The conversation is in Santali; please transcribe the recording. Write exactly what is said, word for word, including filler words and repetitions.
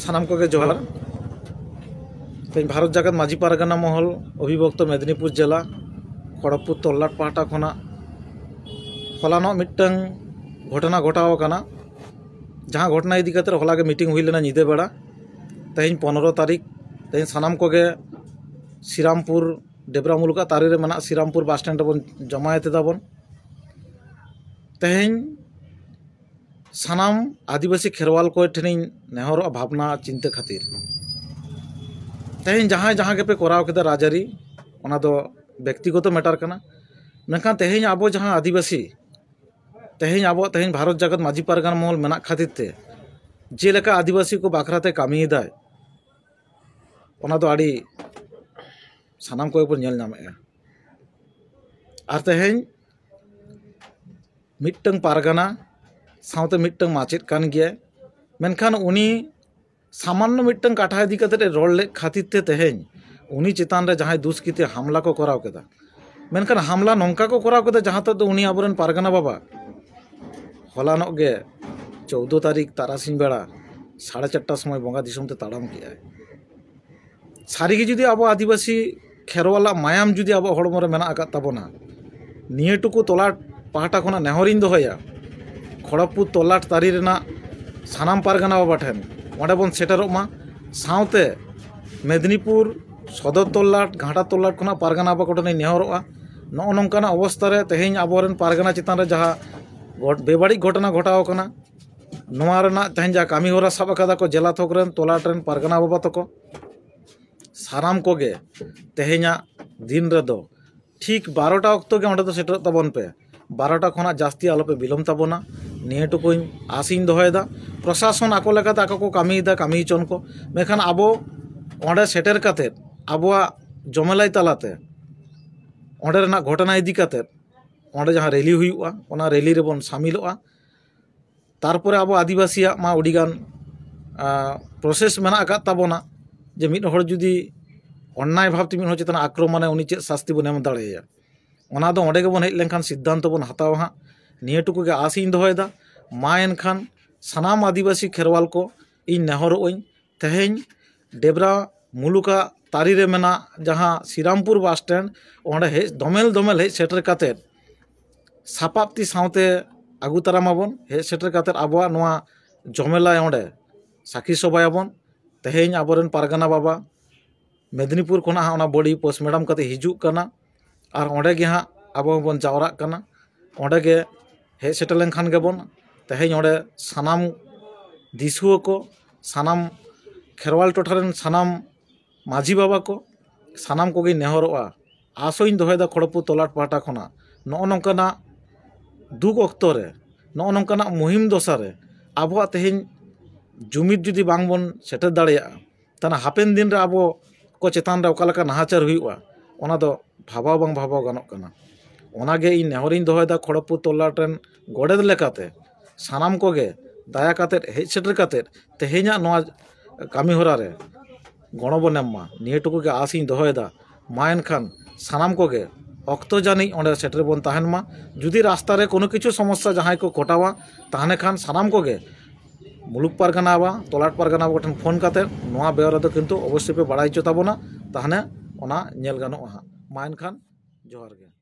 ᱥᱟᱱᱟᱢ ᱠᱚᱜᱮ ᱡᱚᱦᱟᱨ᱾ ᱛᱮᱦᱮᱧ ᱵᱷᱟᱨᱚᱛ ᱡᱟᱠᱟᱛ ᱢᱟᱹᱡᱷᱤ ᱯᱟᱨᱜᱟᱱᱟ ᱢᱚᱦᱚᱞ, ᱚᱵᱷᱤᱵᱷᱚᱠᱛᱚ ᱢᱮᱫᱽᱱᱤᱯᱩᱨ ᱡᱮᱞᱟ, ᱠᱷᱚᱲᱚᱜᱽᱯᱩᱨ ᱛᱚᱞᱞᱟᱴ ᱯᱟᱦᱴᱟ ᱠᱷᱚᱱᱟᱜ ᱦᱚᱞᱟᱱᱚᱜ ᱢᱤᱫᱴᱟᱝ ᱜᱷᱚᱴᱚᱱᱟ ᱜᱷᱚᱴᱟᱣ ᱟᱠᱟᱱᱟ, ᱡᱟᱦᱟᱸ ᱜᱷᱚᱴᱚᱱᱟ ᱤᱫᱤ ᱠᱟᱛᱮ ᱦᱚᱞᱟ ᱜᱮ ᱢᱤᱴᱤᱝ ᱦᱩᱭ ᱞᱮᱱᱟ ᱧᱤᱫᱟᱹ ᱵᱮᱲᱟ᱾ ᱛᱮᱦᱮᱧ ᱯᱚᱱᱨᱚ ᱛᱟᱹᱨᱤᱠᱷ, ᱛᱮᱦᱮᱧ ᱥᱟᱱᱟᱢ ᱠᱚᱜᱮ ᱥᱨᱤᱨᱟᱢᱯᱩᱨ ᱰᱮᱵᱽᱨᱟ ᱢᱩᱞᱩᱠᱟᱜ ᱛᱟᱹᱨᱤ ᱨᱮ ᱢᱮᱱᱟᱜ ᱥᱨᱤᱨᱟᱢᱯᱩᱨ ᱵᱟᱥ ᱥᱴᱮᱱᱰ ᱨᱮᱵᱚᱱ ᱡᱚᱢᱟᱭᱮᱫ ᱮᱫᱟᱵᱚᱱ᱾ ᱛᱮᱦᱮᱧ ᱥᱟᱱᱟᱢ ᱟᱹᱫᱤᱵᱟᱹᱥᱤ ᱠᱷᱮᱨᱣᱟᱞ ᱠᱚ ᱴᱷᱮᱱᱤᱧ ᱱᱮᱦᱚᱨᱚᱜᱼᱟ ᱵᱷᱟᱵᱽᱱᱟ ᱪᱤᱱᱛᱟᱹ ᱠᱷᱟᱹᱛᱤᱨ᱾ ᱛᱮᱦᱮᱧ ᱡᱟᱦᱟᱸᱭ ᱡᱟᱦᱟᱸ ᱜᱮᱯᱮ ᱠᱚᱨᱟᱣ ᱠᱮᱫᱟ ᱨᱟᱡᱽᱟᱹᱨᱤ, ᱚᱱᱟ ᱫᱚ ᱵᱮᱠᱛᱤᱜᱚᱛᱚ ᱢᱮᱴᱟᱨ ᱠᱟᱱᱟ, ᱢᱮᱱᱠᱷᱟᱱ ᱛᱮᱦᱮᱧ ᱟᱵᱚ ᱡᱟᱦᱟᱸ ᱟᱹᱫᱤᱵᱟᱹᱥᱤ, ᱛᱮᱦᱮᱧ ᱟᱵᱚ, ᱛᱮᱦᱮᱧ ᱵᱷᱟᱨᱚᱛ ᱡᱟᱠᱟᱛ ᱢᱟᱹᱡᱷᱤ ᱯᱟᱨᱜᱟᱱᱟ ᱢᱚᱦᱚᱞ ᱢᱮᱱᱟᱜ ᱠᱷᱟᱹᱛᱤᱨ ᱛᱮ ᱡᱮᱞᱮᱠᱟ ᱟᱹᱫᱤᱵᱟᱹᱥᱤ ᱠᱚ ᱵᱟᱠᱷᱨᱟ ᱛᱮ ᱠᱟᱹᱢᱤᱭᱮᱫᱟᱭ, ᱚᱱᱟ ᱫᱚ ᱟᱹᱰᱤ ᱥᱟᱱᱟᱢ ᱠᱚᱜᱮ ᱵᱚᱱ ᱧᱮᱞ ᱧᱟᱢᱮᱫᱼᱟ᱾ ᱟᱨ ᱛᱮᱦᱮᱧ ᱢᱤᱫᱴᱟᱝ ᱯᱟᱨᱜᱟᱱᱟ ᱥᱟᱶᱛᱮ ᱢᱤᱫᱴᱟᱝ ᱢᱟᱪᱮᱫ ᱠᱟᱱ ᱜᱮᱭᱟᱭ, ᱢᱮᱱᱠᱷᱟᱱ ᱩᱱᱤ ᱥᱟᱢᱟᱱᱱᱚ ᱢᱤᱫᱴᱟᱝ ᱠᱟᱛᱷᱟ ᱤᱫᱤ ᱠᱟᱛᱮ ᱮ ᱨᱚᱲ ᱞᱮᱫ ᱠᱷᱟᱹᱛᱤᱨ ᱛᱮ ᱛᱮᱦᱮᱧ ᱩᱱᱤ ᱪᱮᱛᱟᱱ ᱨᱮ ᱡᱟᱦᱟᱸᱭ ᱫᱩᱥᱠᱨᱤᱛᱤ ᱦᱟᱢᱞᱟ ᱠᱚ ᱠᱚᱨᱟᱣ ᱠᱮᱫᱟ᱾ ᱢᱮᱱᱠᱷᱟᱱ ᱦᱟᱢᱞᱟ ᱱᱚᱝᱠᱟ ᱠᱚ ᱠᱚᱨᱟᱣ ᱠᱮᱫᱟ, ᱡᱟᱦᱟᱸ ᱛᱮᱫᱚ ᱩᱱᱤ ᱟᱵᱚᱨᱮᱱ ᱯᱟᱨᱜᱟᱱᱟ ᱵᱟᱵᱟ ᱦᱚᱞᱟᱱᱚᱜ ᱜᱮ ᱪᱳᱫᱽᱫᱳ ᱛᱟᱹᱨᱤᱠᱷ ᱛᱟᱨᱟᱥᱤᱧ ᱵᱮᱲᱟ ᱥᱟᱲᱮ ᱪᱟᱨᱴᱟ ᱥᱚᱢᱚᱭ ᱵᱚᱸᱜᱟ ᱫᱤᱥᱚᱢ ᱛᱮ ᱛᱟᱲᱟᱢ ᱠᱮᱜᱼᱟᱭ᱾ ᱥᱟᱹᱨᱤᱜᱮ ᱡᱩᱫᱤ ᱟᱵᱚ ᱟᱹᱫᱤᱵᱟᱹᱥᱤ ᱠᱷᱮᱨᱣᱟᱞᱟᱜ ᱢᱟᱭᱟᱢ ᱡᱩᱫᱤ ᱟᱵᱚᱣᱟᱜ ᱦᱚᱲᱢᱚ ᱨᱮ ᱢᱮᱱᱟᱜ ᱟᱠᱟᱫ ᱛᱟᱵᱚᱱᱟ, ᱱᱤᱭᱟᱹ ᱴᱩᱠᱩ ᱛᱚᱞᱟᱴ ᱯᱟᱦᱴᱟ ᱠᱷᱚᱱᱟᱜ ᱱᱮᱦᱚᱨᱤᱧ ᱫᱚᱦᱚᱭᱟ, ᱠᱷᱚᱲᱚᱜᱽᱯᱩᱨ ᱛᱚᱞᱟᱴ ᱛᱟᱹᱨᱤ ᱨᱮᱱᱟᱜ ᱥᱟᱱᱟᱢ ᱯᱟᱨᱜᱟᱱᱟ ᱵᱟᱵᱟ ᱴᱷᱮᱱ ᱚᱸᱰᱮ ᱵᱚᱱ ᱥᱮᱴᱮᱨᱚᱜ ᱢᱟ᱾ ᱥᱟᱶᱛᱮ ᱢᱮᱫᱽᱱᱤᱯᱩᱨ ᱥᱚᱫᱚᱨ ᱛᱚᱞᱟᱴ, ᱜᱷᱟᱴᱟ ᱛᱚᱞᱟᱴ ᱠᱷᱚᱱᱟᱜ ᱯᱟᱨᱜᱟᱱᱟ ᱵᱟᱵᱟ ᱠᱚᱴᱷᱮᱱᱤᱧ ᱱᱮᱦᱚᱨᱚᱜᱼᱟ, ᱱᱚᱜᱼᱚ ᱱᱚᱝᱠᱟᱱᱟᱜ ᱚᱵᱚᱥᱛᱟ ᱨᱮ ᱛᱮᱦᱮᱧ ᱟᱵᱚᱨᱮᱱ ᱯᱟᱨᱜᱟᱱᱟ ᱪᱮᱛᱟᱱ ᱨᱮ ᱡᱟᱦᱟᱸ ᱜᱷᱚᱴ-, ᱵᱮᱵᱟᱹᱲᱤᱡ ᱜᱷᱚᱴᱚᱱᱟ ᱜᱷᱚᱴᱟᱣ ᱟᱠᱟᱱᱟ, ᱱᱚᱣᱟ ᱨᱮᱱᱟᱜ ᱛᱮᱦᱮᱧ ᱡᱟᱦᱟᱸ ᱠᱟᱹᱢᱤ ᱦᱚᱨᱟ ᱥᱟᱵ ᱟᱠᱟᱫᱟ ᱠᱚ ᱡᱮᱞᱟ ᱛᱷᱚᱠ ᱨᱮᱱ, ᱛᱚᱞᱟᱴ ᱨᱮᱱ ᱯᱟᱨᱜᱟᱱᱟ ᱵᱟᱵᱟ ᱛᱟᱠᱚ, ᱥᱟᱱᱟᱢ ᱠᱚᱜᱮ ᱛᱮᱦᱮᱧᱟᱜ ᱫᱤᱱ ᱨᱮᱫᱚ ᱴᱷᱤᱠ ᱵᱟᱨᱚᱴᱟ ᱚᱠᱛᱚ ᱜᱮ ᱚᱸᱰᱮ ᱫᱚ ᱥᱮᱴᱮᱨᱚᱜ ᱛᱟᱵᱚᱱ ᱯᱮ᱾ ᱵᱟᱨᱚᱴᱟ ᱠᱷᱚᱱᱟᱜ ᱡᱟᱹᱥᱛᱤ ᱟᱞᱚᱯᱮ ᱵᱤᱞᱚᱢ ᱛᱟᱵᱚᱱᱟ, ᱱᱤᱭᱟᱹ ᱴᱩᱠᱩᱧ ᱟᱥᱤᱧ ᱫᱚᱦᱚᱭᱮᱫᱟ᱾ ᱯᱨᱚᱥᱟᱥᱚᱱ ᱟᱠᱚ ᱞᱮᱠᱟᱛᱮ ᱟᱠᱚ ᱠᱚ ᱠᱟᱹᱢᱤᱭᱮᱫᱟ, ᱠᱟᱹᱢᱤ ᱦᱚᱪᱚᱱ ᱠᱚ, ᱢᱮᱱᱠᱷᱟᱱ ᱟᱵᱚ ᱚᱸᱰᱮ ᱥᱮᱴᱮᱨ ᱠᱟᱛᱮᱫ ᱟᱵᱚᱣᱟᱜ ᱡᱚᱢᱮᱞᱟᱭ ᱛᱟᱞᱟᱛᱮ ᱚᱸᱰᱮ ᱨᱮᱱᱟᱜ ᱜᱷᱚᱴᱚᱱᱟ ᱤᱫᱤ ᱠᱟᱛᱮᱫ ᱚᱸᱰᱮ ᱡᱟᱦᱟᱸ ᱨᱮᱞᱤ ᱦᱩᱭᱩᱜᱼᱟ, ᱚᱱᱟ ᱨᱮᱞᱤ ᱨᱮᱵᱚᱱ ᱥᱟᱢᱤᱞᱚᱜᱼᱟ᱾ ᱛᱟᱨᱯᱚᱨᱮ ᱟᱵᱚ ᱟᱹᱫᱤᱵᱟᱹᱥᱤᱭᱟᱜ ᱢᱟ ᱟᱹᱰᱤᱜᱟᱱ, ᱟ, ᱯᱨᱚᱥᱮᱥ ᱢᱮᱱᱟᱜ ᱟᱠᱟᱫ ᱛᱟᱵᱚᱱᱟ, ᱡᱮ ᱢᱤᱫ ᱦᱚᱲ ᱡᱩᱫᱤ ᱚᱱᱱᱟᱭ ᱵᱷᱟᱵᱽᱛᱮ ᱢᱤᱫ ᱦᱚᱲ ᱪᱮᱛᱟᱱ ᱟᱠᱨᱚᱢᱚᱱᱮ, ᱩᱱᱤ ᱪᱮᱫ ᱥᱟᱥᱛᱤ ᱵᱚᱱ ᱮᱢ ᱫᱟᱲᱮᱭᱟᱭᱟ, ᱚᱱᱟ ᱫᱚ ᱚᱸᱰᱮ ᱜᱮᱵᱚᱱ ᱦᱮᱡ ᱞᱮᱱᱠᱷᱟᱱ ᱥᱤᱫᱽᱫᱷᱟᱱᱛᱚ ᱵᱚᱱ ᱦᱟᱛᱟᱣᱟ ᱦᱟᱸᱜ᱾ ᱱᱤᱭᱟᱹ ᱴᱩᱠᱩ ᱜᱮ ᱟᱥ ᱤᱧ ᱫᱚᱦᱚᱭᱮᱫᱟ᱾ ᱢᱟ ᱮᱱᱠᱷᱟᱱ ᱥᱟᱱᱟᱢ ᱟᱹᱫᱤᱵᱟᱹᱥᱤ ᱠᱷᱮᱨᱣᱟᱞ ᱠᱚ ᱤᱧ ᱱᱮᱦᱚᱨᱚᱜ ᱟᱹᱧ, ᱛᱮᱦᱮᱧ ᱰᱮᱵᱽᱨᱟ ᱢᱩᱞᱩᱠᱟᱜ ᱛᱟᱹᱨᱤ ᱨᱮ ᱢᱮᱱᱟᱜ ᱡᱟᱦᱟᱸ ᱥᱨᱤᱨᱟᱢᱯᱩᱨ ᱵᱟᱥ ᱥᱴᱮᱱᱰ, ᱚᱸᱰᱮ ᱦᱮᱡ, ᱫᱚᱢᱮᱞ ᱫᱚᱢᱮᱞ ᱦᱮᱡ ᱥᱮᱴᱮᱨ ᱠᱟᱛᱮᱫ ᱥᱟᱯᱟᱵ ᱛᱤ ᱥᱟᱶᱛᱮ ᱟᱹᱜᱩ ᱛᱟᱨᱟ ᱢᱟᱵᱚᱱ᱾ ᱦᱮᱡ ᱥᱮᱴᱮᱨ ᱠᱟᱛᱮᱫ ᱟᱵᱚᱣᱟᱜ ᱱᱚᱣᱟ ᱡᱚᱢᱮᱞᱟᱭ ᱚᱸᱰᱮ ᱥᱟᱹᱠᱷᱤ ᱥᱚᱵᱷᱟᱭᱟᱵᱚᱱ᱾ ᱛᱮᱦᱮᱧ ᱟᱵᱚᱨᱮᱱ ᱯᱟᱨᱜᱟᱱᱟ ᱵᱟᱵᱟ ᱢᱮᱫᱽᱱᱤᱯᱩᱨ ᱠᱷᱚᱱᱟᱜ ᱦᱟᱸᱜ ᱚᱱᱟ ᱵᱚᱰᱤ ᱯᱳᱥᱴᱢᱚᱨᱴᱮᱢ ᱠᱟᱛᱮ ᱦᱤᱡᱩᱜ ᱠᱟᱱᱟ, ᱟᱨ ᱚᱸᱰᱮ ᱜᱮ ᱦᱟᱸᱜ ᱟᱵᱚ ᱦᱚᱸᱵᱚᱱ ᱡᱟᱣᱨᱟᱜ ᱠᱟᱱᱟ᱾ ᱚᱸᱰᱮ ᱜᱮ ᱦᱮᱡ ᱥᱮᱴᱮᱨ ᱞᱮᱱᱠᱷᱟᱱ ᱜᱮᱵᱚᱱ, ᱛᱮᱦᱮᱧ ᱚᱸᱰᱮ ᱥᱟᱱᱟᱢ ᱫᱤᱥᱩᱣᱟᱹ ᱠᱚ, ᱥᱟᱱᱟᱢ ᱠᱷᱮᱨᱣᱟᱞ ᱴᱚᱴᱷᱟ ᱨᱮᱱ ᱥᱟᱱᱟᱢ ᱢᱟᱹᱡᱷᱤ ᱵᱟᱵᱟ ᱠᱚ, ᱥᱟᱱᱟᱢ ᱠᱚᱜᱮᱧ ᱱᱮᱦᱚᱨᱚᱜᱼᱟ, ᱟᱥᱚᱧ ᱫᱚᱦᱚᱭᱮᱫᱟ ᱠᱷᱚᱲᱚᱯᱩᱨ ᱛᱚᱞᱟᱴ ᱯᱟᱦᱴᱟ ᱠᱷᱚᱱᱟᱜ ᱱᱚᱜᱼᱚ ᱱᱚᱝᱠᱟᱱᱟᱜ ᱫᱩᱠ ᱚᱠᱛᱚ ᱨᱮ, ᱱᱚᱜᱼᱚ ᱱᱚᱝᱠᱟᱱᱟᱜ ᱢᱩᱦᱤᱢ ᱫᱚᱥᱟ ᱨᱮ ᱟᱵᱚᱣᱟᱜ ᱛᱮᱦᱮᱧ ᱡᱩᱢᱤᱫ ᱡᱩᱫᱤ ᱵᱟᱝ ᱵᱚᱱ ᱥᱮᱴᱮᱨ ᱫᱟᱲᱮᱭᱟᱜᱼᱟ, ᱛᱟᱦᱚᱞᱮ ᱦᱟᱯᱮᱱ ᱫᱤᱱ ᱨᱮ ᱟᱵᱚ ᱠᱚ ᱪᱮᱛᱟᱱ ᱨᱮ ᱚᱠᱟ ᱞᱮᱠᱟ ᱱᱟᱦᱟᱪᱟᱨ ᱦᱩᱭᱩᱜᱼᱟ, ᱚᱱᱟ ᱫᱚ ᱵᱷᱟᱵᱟᱣ ᱵᱟᱝ ᱵᱷᱟᱵᱟᱣ ᱜᱟᱱᱚᱜ ᱠᱟᱱᱟ᱾ ᱚᱱᱟᱜᱮ ᱤᱧ ᱱᱮᱦᱚᱨᱤᱧ ᱫᱚᱦᱚᱭᱮᱫᱟ ᱠᱷᱚᱲᱚᱯᱩᱨ ᱛᱚᱞᱟᱴ ᱨᱮᱱ ᱜᱚᱰᱮᱛ ᱞᱮᱠᱟᱛᱮ, ᱥᱟᱱᱟᱢ ᱠᱚᱜᱮ ᱫᱟᱭᱟ ᱠᱟᱛᱮᱫ ᱦᱮᱡ ᱥᱮᱴᱮᱨ ᱠᱟᱛᱮᱫ ᱛᱮᱦᱮᱧᱟᱜ ᱱᱚᱣᱟ ᱠᱟᱹᱢᱤ ᱦᱚᱨᱟ ᱨᱮ ᱜᱚᱲᱚ ᱵᱚᱱ ᱮᱢ ᱢᱟ, ᱱᱤᱭᱟᱹ ᱴᱩᱠᱩ ᱜᱮ ᱟᱥ ᱤᱧ ᱫᱚᱦᱚᱭᱮᱫᱟ᱾ ᱢᱟ ᱮᱱᱠᱷᱟᱱ ᱥᱟᱱᱟᱢ ᱠᱚᱜᱮ ᱚᱠᱛᱚ ᱡᱟᱹᱱᱤᱡ ᱚᱸᱰᱮ ᱥᱮᱴᱮᱨ ᱵᱚᱱ ᱛᱟᱦᱮᱱ ᱢᱟ᱾ ᱡᱩᱫᱤ ᱨᱟᱥᱛᱟ ᱨᱮ ᱠᱳᱱᱳ ᱠᱤᱪᱷᱩ ᱥᱚᱢᱚᱥᱥᱟ ᱡᱟᱦᱟᱸᱭ ᱠᱚ ᱠᱚᱴᱟᱣᱟ, ᱛᱟᱦᱚᱞᱮ ᱠᱷᱟᱱ ᱥᱟᱱᱟᱢ ᱠᱚᱜᱮ ᱢᱩᱞᱩᱠ ᱯᱟᱨᱜᱟᱱᱟ ᱵᱟ ᱛᱚᱞᱟᱴ ᱯᱟᱨᱜᱟᱱᱟ ᱵᱟ ᱴᱷᱮᱱ ᱯᱷᱳᱱ ᱠᱟᱛᱮᱫ ᱱᱚᱣᱟ ᱵᱮᱣᱨᱟ ᱫᱚ ᱠᱤᱱᱛᱩ ᱚᱵᱚᱥᱥᱳᱭ ᱯᱮ ᱵᱟᱲᱟᱭ ᱦᱚᱪᱚ ᱛᱟᱵᱚᱱᱟ, ᱛᱟᱦᱚᱞᱮ ᱚᱱᱟ ᱧᱮᱞ ᱜᱟᱱᱚᱜᱼᱟ ᱦᱟᱸᱜ᱾ ᱢᱟ ᱮᱱᱠᱷᱟᱱ ᱡᱚᱦᱟᱨ ᱜᱮ᱾